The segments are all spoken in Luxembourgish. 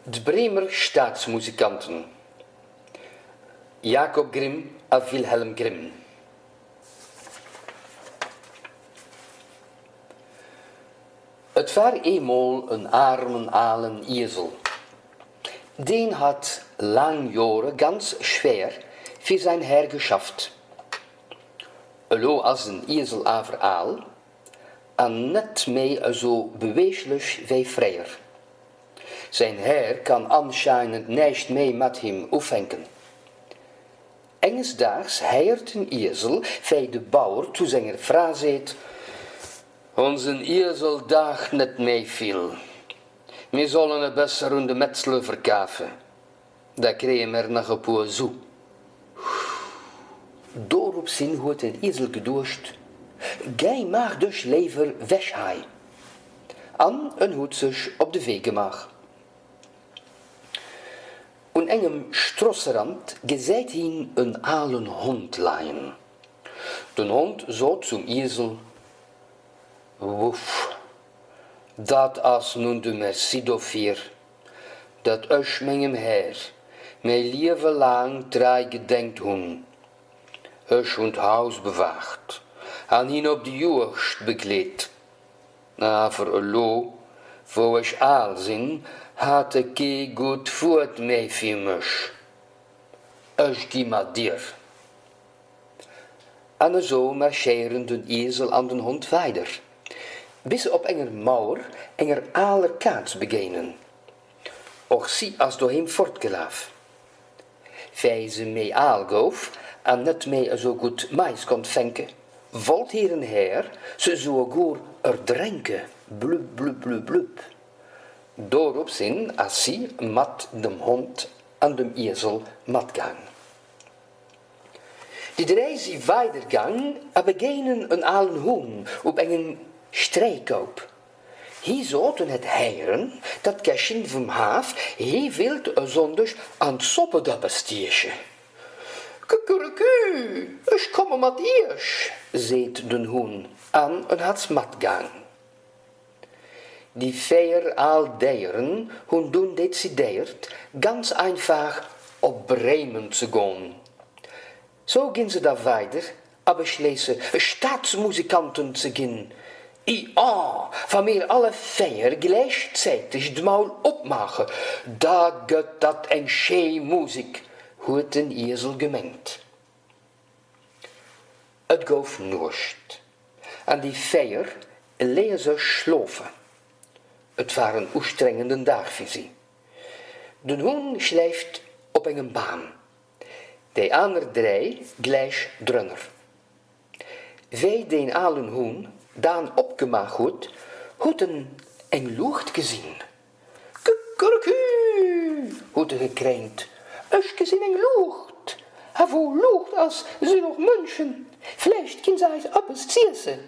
D'Bremer Staatsmusikanten Jakob Grimm a Wilhelm Grimm. Et war eemol en aarmen alen Iesel. Deen hat laang Jore ganz schwéier fir säin Här geschafft. Elo ass en Iesel awer al an net méi esou beweeglech wéi fréier. Säin Här kann anscheinend näischt méi mat him ufänken. Enges Daags héiert den Iesel, wéi de Bauer zu senger Fra seet, Onsen Iesel daacht net méi vill. Mir sollen e besser un de Metzler verkafe, da kréie mer nach e puer Su. Doropshin huet den Iesel geduecht, Gei maach dech léiwer wech hei! An en huet sech op de Wee gemaach. Un engem Strosserand gesäit hien en alen Hond leien. Den Hond sot zum Iesel, Wuff, dat ass nun de Merci dofir, dat ech mengem Här mäi Liewe laang trei gedengt hunn. Ech hunn d'Haus bewaacht an hien op de Juegd begleet. Awer elo, wou ech al sinn, hat e kee gutt Wuert méi fir mech. Ech gi mat dir. An esou marschéieren den Iesel an den Hond weider, bis se op enger Mauer enger aler Kaz begéinen. Och si ass doheem fortgelaf. Wéi se méi al gouf an net méi esou gutt Mais konnt fänke, wollt hiren Här se esouguer erdränke, blub-blub-blub-blub. Doropshin ass si mat dem Hond an dem Iesel matgaang. Déi dräi si weidergaang a begéinen en alen Hunn op engem Stréikoup. Hie sot en hätt héieren, datt d'Kächin vum Haf hie willt e Sonndeg an d'Soppedappe stieche. Kuckereku, ech komme mat iech, seet den Hunn, an en hat's matgaang. Déi 4 al Déieren hunn dunn decidéiert, ganz einfach op Bremen ze goen. Sou ginn se da weider a beschléisse Staatsmusikanten ze ginn. I A wa mir alle 4 gläichzäiteg d'Maul opmaache, da gëtt dat eng schéi Musik, huet den Iesel gemengt. Et gouf Nuecht an déi 4 leeë sech schlofen. Et war en ustrengenden Dag fir si. Den Hunn schléift op engem Bam. Déi aner 3 gläich drënner. Wéi deen alen Hunn d'An opgemaach huet, huet en eng Luucht gesinn. Kuckereku! huet e gekréint, ech gesinn eng Luucht! A wou Luucht ass, sinn och Mënschen. Vläicht ginn se eis eppes z'iessen.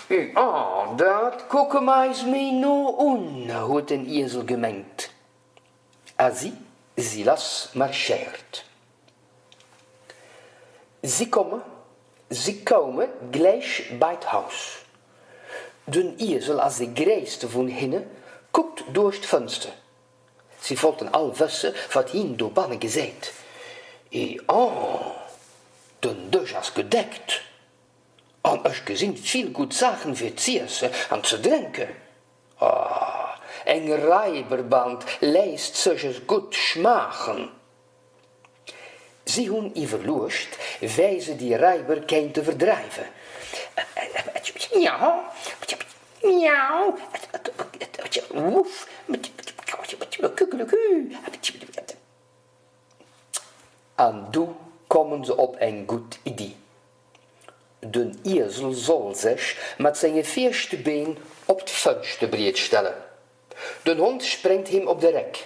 Jo, dat kucke mer eis méi no un, huet den Iesel gemengt. A si si lass marschéiert. Si komme, si koume gläich bei d'Haus. Den Iesel ass dee gréisste vun hinne, kuckt duerch d'Fënster. Si wollten all wësse wat hien dobanne gesäit. I Oh, den Dësch ass gedeckt an ech gesinn vill gutt Saachen fir z'iesse an ze drénken. Oh, eng Raiberband léisst sech es gutt schmaachen. Si hunn iwwerluecht, wéi se déi Raiber kéinte verdreiwen. An du kommen se op eng gutt Iddi. Den Iesel soll sech mat senge viischte Been op d'Fënschterbriet stellen. Den Hond spréngt him op de Réck,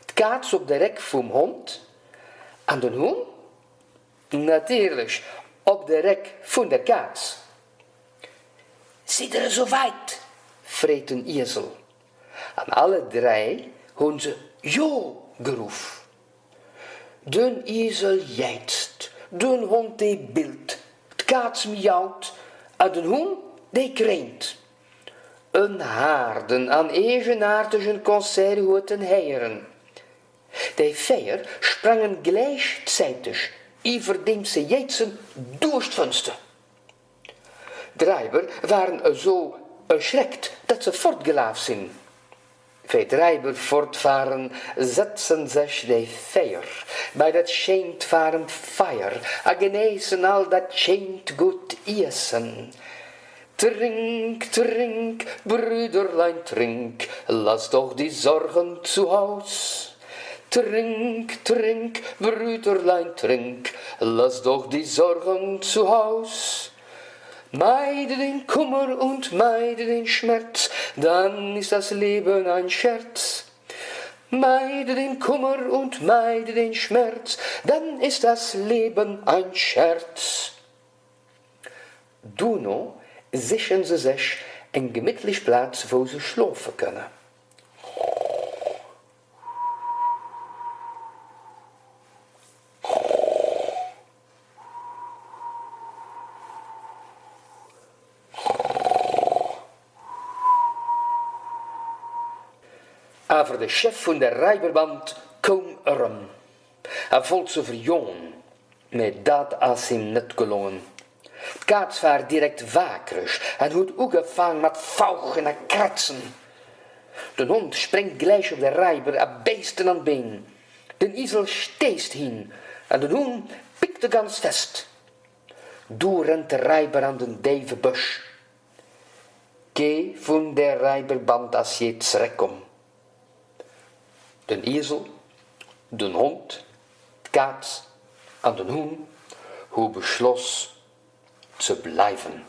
d'Kaz op de Réck vum Hond an den Hunn natierlech op de Réck vun der Kaz. Sidd der esou wäit? freet den Iesel. An alle 3 hunn se Jo geruff. Den Iesel jäizt, den Hond dee billt, d'Kaz miaut a den Hunn dee kréint. En haarden an eegenaartegen Concert huet en héieren. Déi 4 sprangen gläichzäiteg, iwwerdeems se jéizen, duerch d'Fënster. D'Räiber waren esou erschreckt, datt se fortgelaf sinn. Wéi d'Räiber fort waren, sëtzen sech déi 4 bei dat schéint waarmt Feier a genéissen all dat schéint gutt Iessen. Trink, trink, Brüderlein, trink, lass doch die Sorgen zu Haus. Trink, trink, Brüderlein, trink, lass doch die Sorgen zu Haus. Meide den Kummer und meide den Schmerz, dann ist das Leben ein Scherz. Meide den Kummer und meide den Schmerz, dann ist das Leben ein Scherz. Dono sichen se sech eng gemittlech Plaz wou se schlofe kënne. Awer de Chef vun der Raiberband koum erëm a wollt se verjoen, mä dat ass him net gelongen. D'Kaz war direkt waakreg an huet ugefaang mat fauchen a kratzen. Den Hond spréngt gläich op de Raiber a béisst en an d'Been. Den Isel stéisst hin an den Hunn pickt e ganz fest. Du rennt de Raiber an den déiwe Bësch. Kee vun der Raiberband ass jee zeréckkomm. Den Iesel, den Hond, d'Kaz an den Hunn hu beschloss ze bleiwen.